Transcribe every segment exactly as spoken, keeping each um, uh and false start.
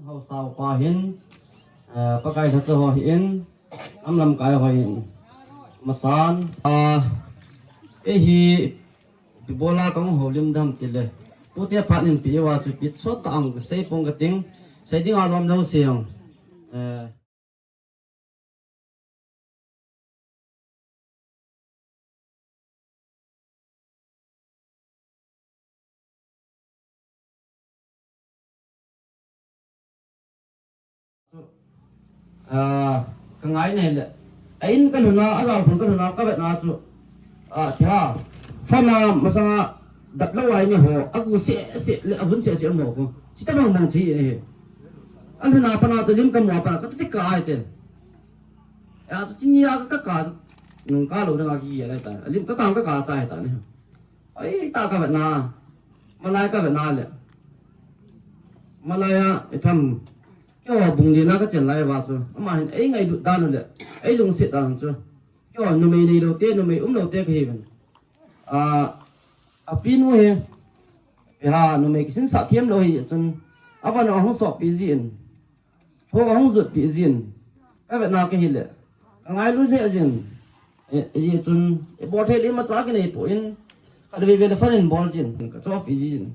Haosa upa hin, eh, Pakai lhacha ho hin, lamkai ho hin, masan, ah, eh, hi, ipi bola kahung houlim dem tile. Pute phat in pi uva chu pi sot tah ang sei pong kating, sei ding a lom lou siang. Eh, Ah, ka ngai nei le. A in ka lhun a, a jal khun ka lhun a, ka vet na chu. Ah, tia. Fan a masang a dat lou ai ni ho, a gu se se le, a vun se se mo ko. Chi ta bang bang chi e. A lhun a pa na chu lim ka mo pa na, ka ti ka ai te. A chu chi ni a ka ka. Nung ka lo na ki ya le ta. A lim ka ka ka ka cha ta ni. Ai, ta ka vet na. Malai ka vet na le. Malai a, i tham. Keiho bung li na ka chen lai va chu. Ama hin ei ngailut dan u le. Ei lungset dan chu. Keiho numei nei lou te, numei um lou te ka hi ven. A, a pi nu hi. Pi ha numei kisin sa thiam lou hi chun. A van a hung sop pi ji in. Ho ahung jot pi jin. Ka vet na ka hi le. Ka ngailu le jin. E, e, chun, e, bol thei le ma cha ki nei po in. Ka le ve ve le fan in bol jin. Ka cho pi jin.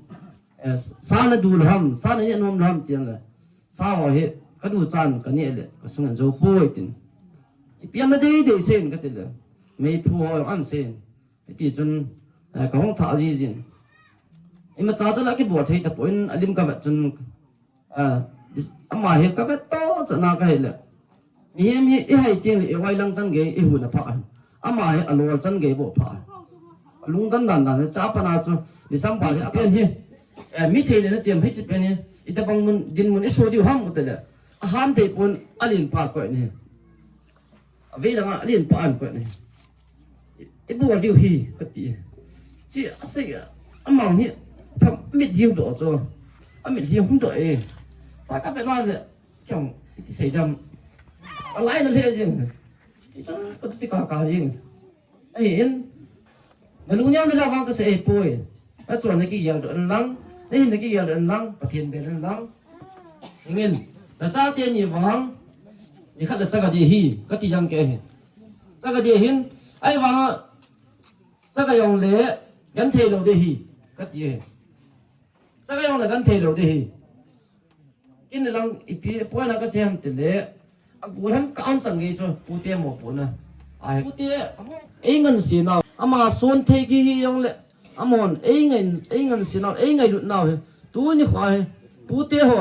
E, sa na du le ham, sa na ne nom le ham tiang le. Sa ho hi, ka du chan, ka ne le, ka sung an jo poi tin. I piam na dei dei sen ka ti le. Mei phu ho an sen. I ti chun, e, ka hung tha ji jin. I ma cha cha la ki bol thei ta po in, a lim ka vet chun, Ah, dis-, ama hi ka vet to chana ka hi le. Mihem hi i hai tiang le, i vai lang chan gei, i hu na pha. Ama hi a lol chan gei bo pha. A lungdam dan dan, cha pa na chu, December hi a pen hi. Eh, mi thei le na tiam hi chi pen hi. I ta bang mun, din mun i so diu ham u te le. A ham thei pon, a lin pa ko ni. A vei langa a lin pa an ko ni. I bol diu hi, ka ti. Chi a sei a, a mang hi, tham mit diu do cho. A mit diu hum do e. Sa ka pe na le, kyang, i ti sei dam. A lai na le jing. Ti cha, ka ti ka ka jing. Ai in. Na lu nyang na la vang ka sei poi. A chuan na kigel doh in lang, na hin na kigel doh in lang, Pathian bel in lang. Ngin, na chate ni vang, ni khat le chaga ding hi, ka ti jang kei hi. Chaga ding hin, ai vang a, chaga jong le, gan thei lou ding hi, ka ti hi. Chaga jong le gan thei lou ding hi. Kin lang ipi, poi na ka sem te le, a gu han ka an chang gei chu, pute mo po na. Ai, pute, ei ngan si na, ama son thei ki hi jong le, amon, ei ngan, ei ngan si na, ei ngailut na hi. Tu ni khwa hi, pute ho.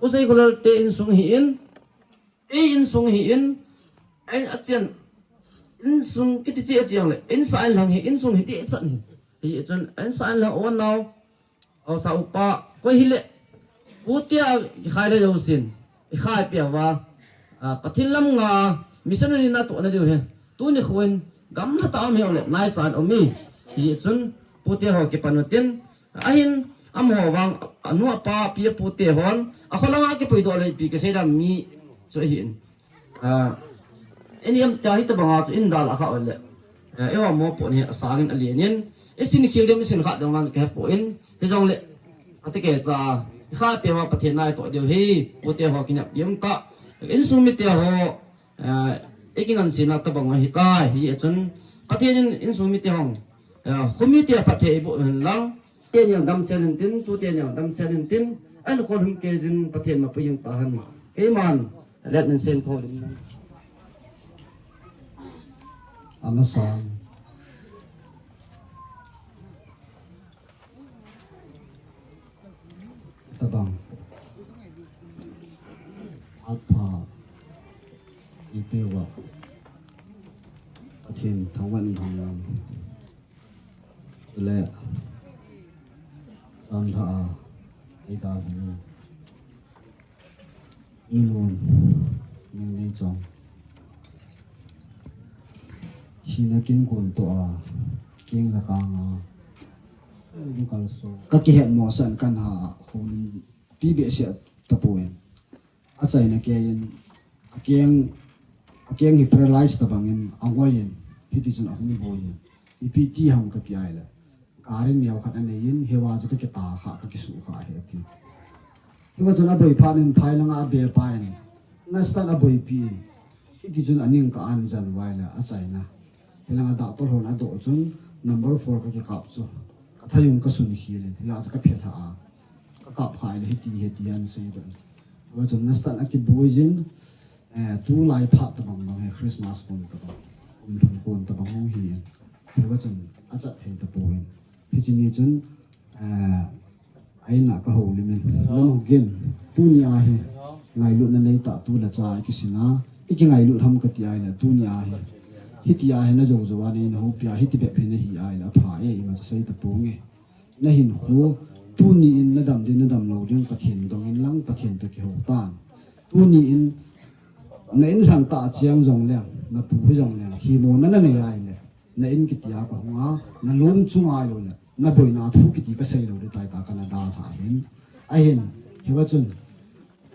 U sei khulal te insung hi in, Ei insung hi in, ei a chian, insung kiti che a chiang le, in sa in lang hi, insung hi ti san hi. Hi chun, in sa in lang on nau, au sa upa, koi hi le, pu tia ki khai le lo sin, i khai pia va, a, Pathian lam nga, missionary na to na diu hi. Tu ni khuin, gam na ta om hi le, nai chan om mi. Hi chun, pu tia ho ki panu tin, Ahin, amaho vang, anu apa, pi apu te hon, a kholanga kipui doh le pi kisei dam mi, chu ahin. Ah, ini am ta hi tabanga chu in dal a kha ole. Eh, ewa mo po ni asangin alienin, isin khil dem isin kha dem vang ke po in, hi jong le, ati ke cha, i kha pe wa Pathian nai to deu hi, pu te ho kinyap yem ta, insung mi te ho, Ah, i kingansina tabang ahi tai, hi chun Pathian in insung mite hong, ah, khumi te Pathian i bu hen lang, te niang dam sel in tin, tu te niang dam sel in tin, an khol hum ke jin Pathian ma pu jing ta han. Keiman, let min sen khol in lang. Amasan. Tabang. Atpha. Ipewa. Pathian thangwan thangwan. Chule. Sangha. Ida hunu. Nilun, nilun chong. China kin kun to a, king la kang a. Lu kal so. Ka kihet mo san kan ha, hon pi be sia tapuin. A chaina ke in, a keng, a keng hi paralyze tabangin, a ngoi in, hiti chun a hung boi in. Ipi ti ham ka ti ai le. Ka rin miau khat a nei in, hewa chu ka kita kha, ka kisu kha he ti. Hiva chun aboi phat in phai langa abe pa in, nastan aboi pi in. Hiti chun aning ka an jan vai le achaina. Hilanga doctor hon adoh chun number four ka kikap chu. Ka thayung ka sun khil in. Hila chu ka phet ha a. Ka kap hai le hiti hiti an sei don. Hiva chun nastan akiboi jin. Eh, tulai phat tabang bang he Christmas kon tabang. Kum thum kon tabang hong hi in. Hiva chun achat thei tapon. Hiche ni chun, eh, aina ka houlim in. Lamugin, tunia hi, ngailutna neitah tu le cha i kisina, i kingailut ham kati ai le, tunia hi. Hitia hi na jou jou a nei na houpi a, hiti bep hi na hi ai le, apha e, ima cha sei taponge. Na hinkho, tuni in na dam ding, na dam lou ding, Pathen dong in lang, Pathen toh kihou tan. Tuni in, na in lhang ta chiang jong leng, na pu hi jong leng, hi mo na na nei ai le. Na in kiti a ka hung a, na lom chung a lou le, na boina thu kiti ka sei lou le tai ta ka na dalha hin. Ahin, hiva chun,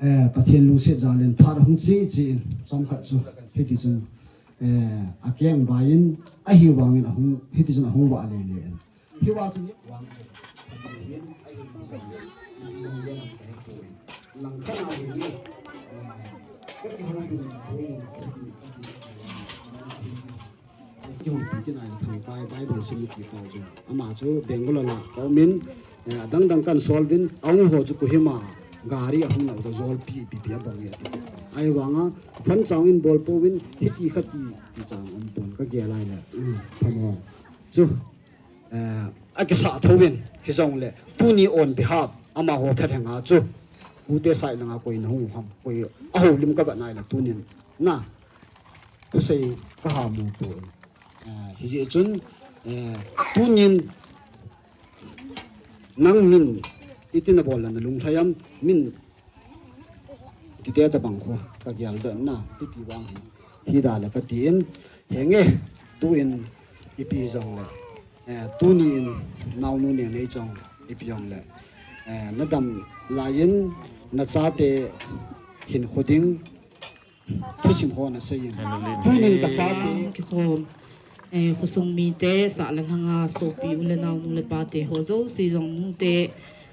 eh, Pathen lungset jal in phat ahung che che in, chomkhat chu, hiti chun, eh, akeng vai in, ahi vang in ahung, hiti chun ahung vah le le in. Hiva chun, vang in, ahin, ahin, ahin, lang khat a hin, eh, ka kihou ding, Kihoupi tina in Thangkai Bible sim kiti pau chu. Ama chu Bangalore la ka um in, eh, adang dang kan solve in, ahung ho chu Kohima gari ahung nau da jol pi, pi, pi abang e ati. Ahivanga, phan chang in bol pouvin, hiti khati, ti chang um pon ka gel ai le. Mm, phan ho. Chu, eh, akisa thouvin, hijong le, tuni on behalf, ama ho that henga chu. Ute sai langa koi na hung ham, koi ahoulim ka ba nai la tunin. Na, Thusei ka ha mu pon. Ah, hijeh chun, eh, tunin nang min iti na bol la na lunglhai am, min tite tabang kho ka gel don na, titi vang hi da le ka ti in, henge, tu in ipi jong le, eh, tuni in naonu Nengneichong ipi jong le, eh, na dam lai in na chate hinkho ding, Thusim ho na sei in. Tunin ka chate. Kikhom, eh, khosung mite, sah le lhanga, sopi u le nao, nu le pate ho jouse jong nute,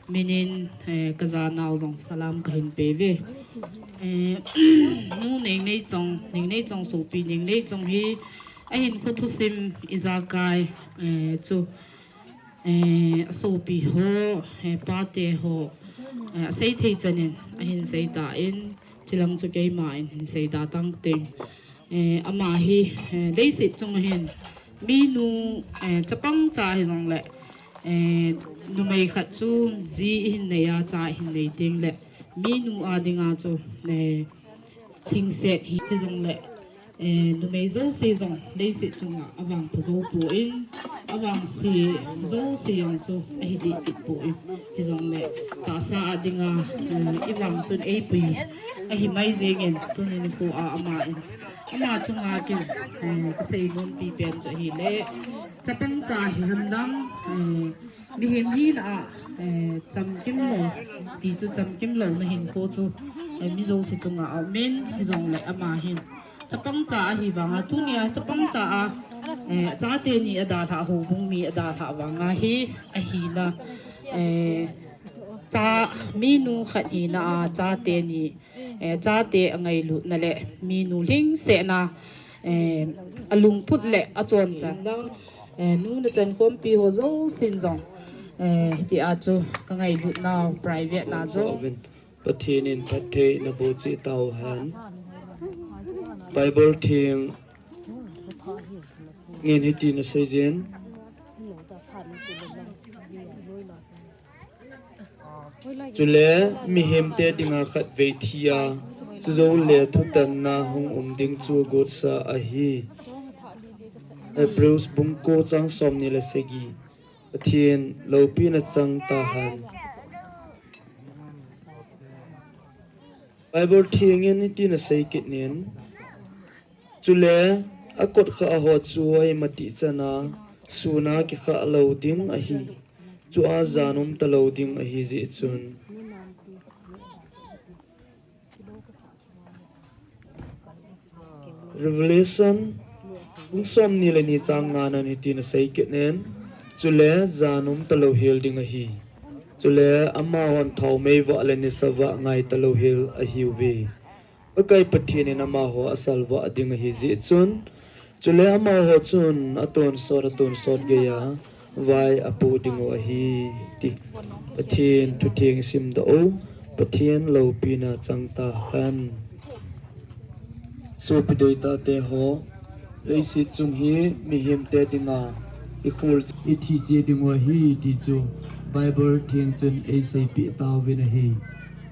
minin, eh, ka janau jong salam ka hin pe ve. Eh, nu Nengneichong, Nengneichong sopi, Nengneichong hi, ahinkho thusim ijakai, eh, chu, eh, asopi ho, eh, pate ho, eh, asei thei chanin, ahin sei tan, chilang chu keima in hin sei da tang ting. Eh, ama hi, eh, leiset chunga hin, minu, eh, chapang cha hijong le, eh, numei khat chu ji ihin nei a, cha ihin nei teng le, minu a dinga chu, eh, hingset hi jong le, eh, numei jouse jong leiset chunga avang pha jou pon, avangse jouse jong chu ahi deh kit pon. Hijong le, tahsa a dinga, eh, ivang chun eipui ahi mai jeng in, tunin khu a ama in, ama chunga kin, eh, ka seinom pi pen chu ahile, chapang cha hi henlang, eh, Mihem hina a, eh, chamkim lou, ti chu chamkim louna hinkho chu, eh, mi jouse chunga aum in, hijong le ama hin. Chapang cha ahi vanga, tunia chapang cha a, eh, chate ni adalhah, houbung mi adalhah vanga hi, ahina, eh, cha, minu khat hina a, chate ni, eh, chate angailutna le, minu lhingsetna, eh, alungput le, achonchan. Eh, nu nachan khompi ho jousen jong, eh, hitia chu ka ngailutnau, private na jong. Pathen in phattheina boh cheh tauhen. Bible theng in hitin asei jin. Chule, mihemte dinga khatvei thi a, chujou le thutanna hung um ding chu gotsa ahi. Hebrews bung ko chang somni le sagi. Pathen loupina chang tahen. Bible theng in hitin asei kit in. Chule, akot khah ho chu ahi mati chana, suna kikhah lou ding ahi. Chua jan um talou ding ahi jeh chun. Revelation, bung somni le ni chang nga nan hitin asei kit in, chule jan um talou hel ding ahi. Chule amahon thaomei vah le nisa vah ngai talou hel ahiuve. Pakai Pathen in amaho asalvah ding ahi jeh chun, chule amaho chun atonsot, atonsot geiya vai apoh diu ahi, ti. Pathen thutheng simdoh u, Pathen loupina chang tahen. Sopi deitahte ho, leiset chung hi mihemte dinga ikhol, ithi cheh diu ahi, ti chu Bible theng chun eiseipeh tauvin ahi.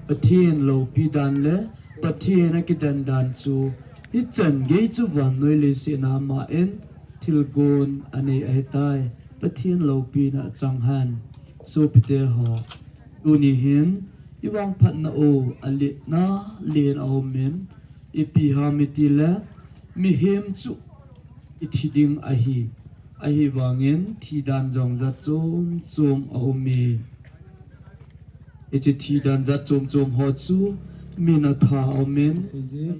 Pathen loupi dan le Pathen akidan dan chu, hichan gei chu vannoi leiset a aman thilgon anei ahitai. Pathen loupina achang hen. Sopite ho, tuni hin ivangphatnau aletna len aumin, ipi ham itile, mihem chu ithi ding ahi. Ahivangin thidan jong jat chom chom aume. Hiche thidan jat chom chom ho chu min atha aumin. Hiche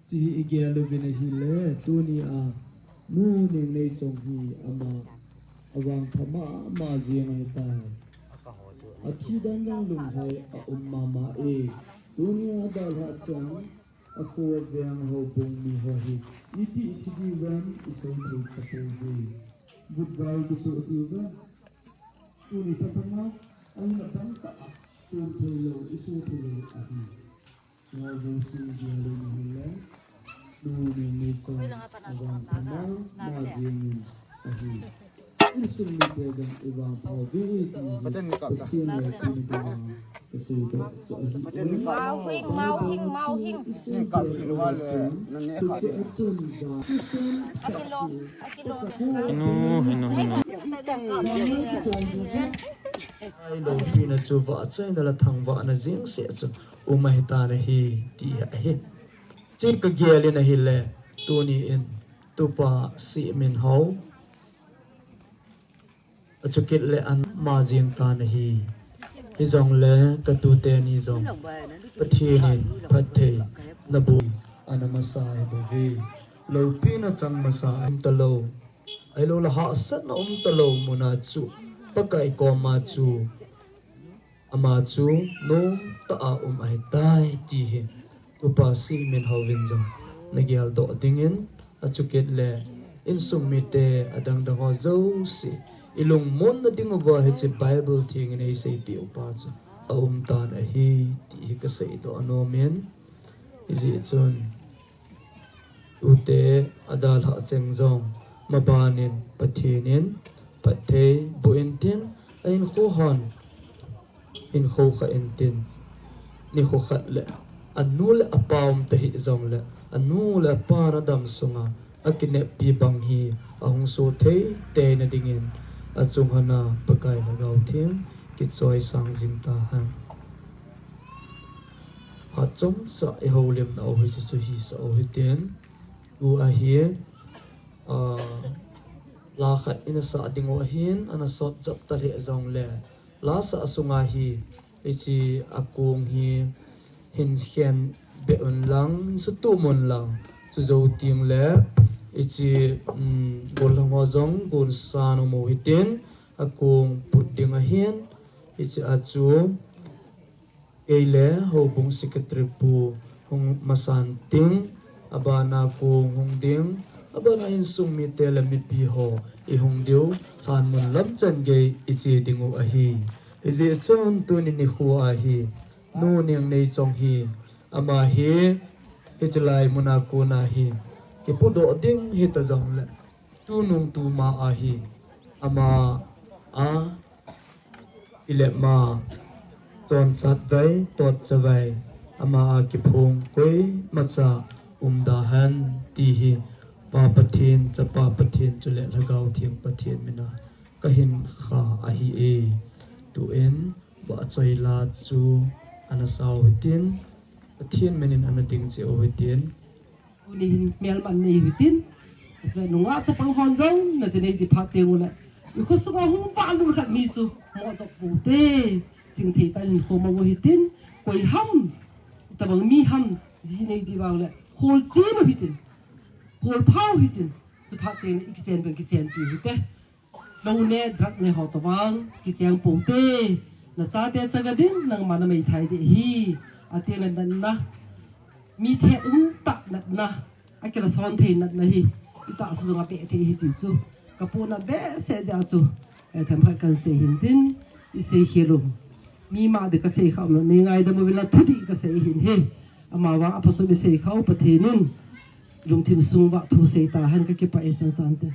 hi igel uvin ahile, tunia Nu Nengneichong hi ama avangpha mama jeng ahitai. Athidan jong lunghoi aum mama e. Tunia adalhah cheng akho veng houbung miho hi iti ithi diu vem isei thei tapouve. Vutvai kisoh diu vem. Tuni phatah a ahin abang tah a tun theilou, isoh theilou ahi. Nga jouse gel uvin ahile, Nu Nengneichong avangpha mama jengin ahi. Insung mite jong ivangpha diu ti hi Pathen loupina dinga kaseidoh chu ahi. Mauhing, mauhing, mauhing. Akilo, akilo. Hinu, hinu, hinu. Ai, loupina chu vahchoina le thangvahna jeng seh chu um ahitan ahi, ti ahi. Hiche kagel in ahile, tuni in Tupa Siminhao, achukit le ama jeng tan ahi. Hijongle katute ni jong Pathen in phattheina boh ana masa ahi bouve. Loupina chang masa ahi talou. Ahilouleh hahsatna um talou muna chu Pakai koma chu ama chu nomtah a um ahitai ti hi Tupa Siminhao vin jong nageldoh dingin, achukit le insung mite adang dang ho jouse ilungmonna diuva hiche Bible thengin eiseipeh upa chu aum tan ahi ti hi kaseidoh anomin, hijeh chun tute adalhah cheng jong mabanin Pathen in phatthei boh intin, ahinkho hon hinkho kha intin, nikho khat le anu le apa um tahih jongle, anu le apa nadam sunga akineppi bang hi ahung soh thei teina dingin achung hon a Pakai Lhagao Theng kichoisang jing tahen. Phat chomcha ihoulimna u hiche chu hisah u hitin, tua hi, ah, la khat ina sah diu ahin, ana sot jep taleh jongle, la sah sunga hi, hiche akong hi hin khen beh unlang, sutum unlang, chujou tengle, hiche, um, gollhang ho jong gonsan um u hitin, akong put ding ahin, hiche a chu, kei le houbung secretary pu hung masan ting, abana kong hung ding, abana insung mite le mipi ho ihung diu, lhanmun lam chan gei iche diu ahi. Hijeh chun tuni nikho a hi, Nu Nengneichong hi, ama hi, hiche lai muna kona hi kipudoh ding hita jongle, tunung tuma a hi, ama a, ilep ma, chonset vai, totcha vai, ama a kiphong koimacha um tahen ti hi, Pa Pathen, Chapa Pathen chule Lhagao Theng Pathen mina kahin kha ahi e. Tuin, vahchoi la chu ana sao hitin, Pathen minin ana ding cheh u hitin. Tuni hin melma nei u hitin. Asei nunga chapang hon jong, nache nei di phat teng ule, ikho sunga hung vah lut khat mi chu mo jop pou te. Chingthei tah in hinkho mang u hitin. Koi ham, itobang mi ham, ji nei di vang le, kholchil u hitin. Kholphau hitin. Chuphat teng le ikichen bang kichenpi u hite. Lou ne, drug ne ho tobang kicheng pou te. Nachate chaga ding nangma nameithai ding ahi, ati le natna. Mi thet umtah natna, akilason thei natna hi itahsa jong apeh thei ahi ti chu kapohnat behseh jeh a chu, eh, themkhat kahin sei hin tin, isei khel u. Mi ma ding kasei kha umlou, nei ngaidam uvin lang thudih kasei ahin, hi amavang aphachom isei kha u, Pathen in lungthim sung uva thu sei tahen, kakipah e, chang tante.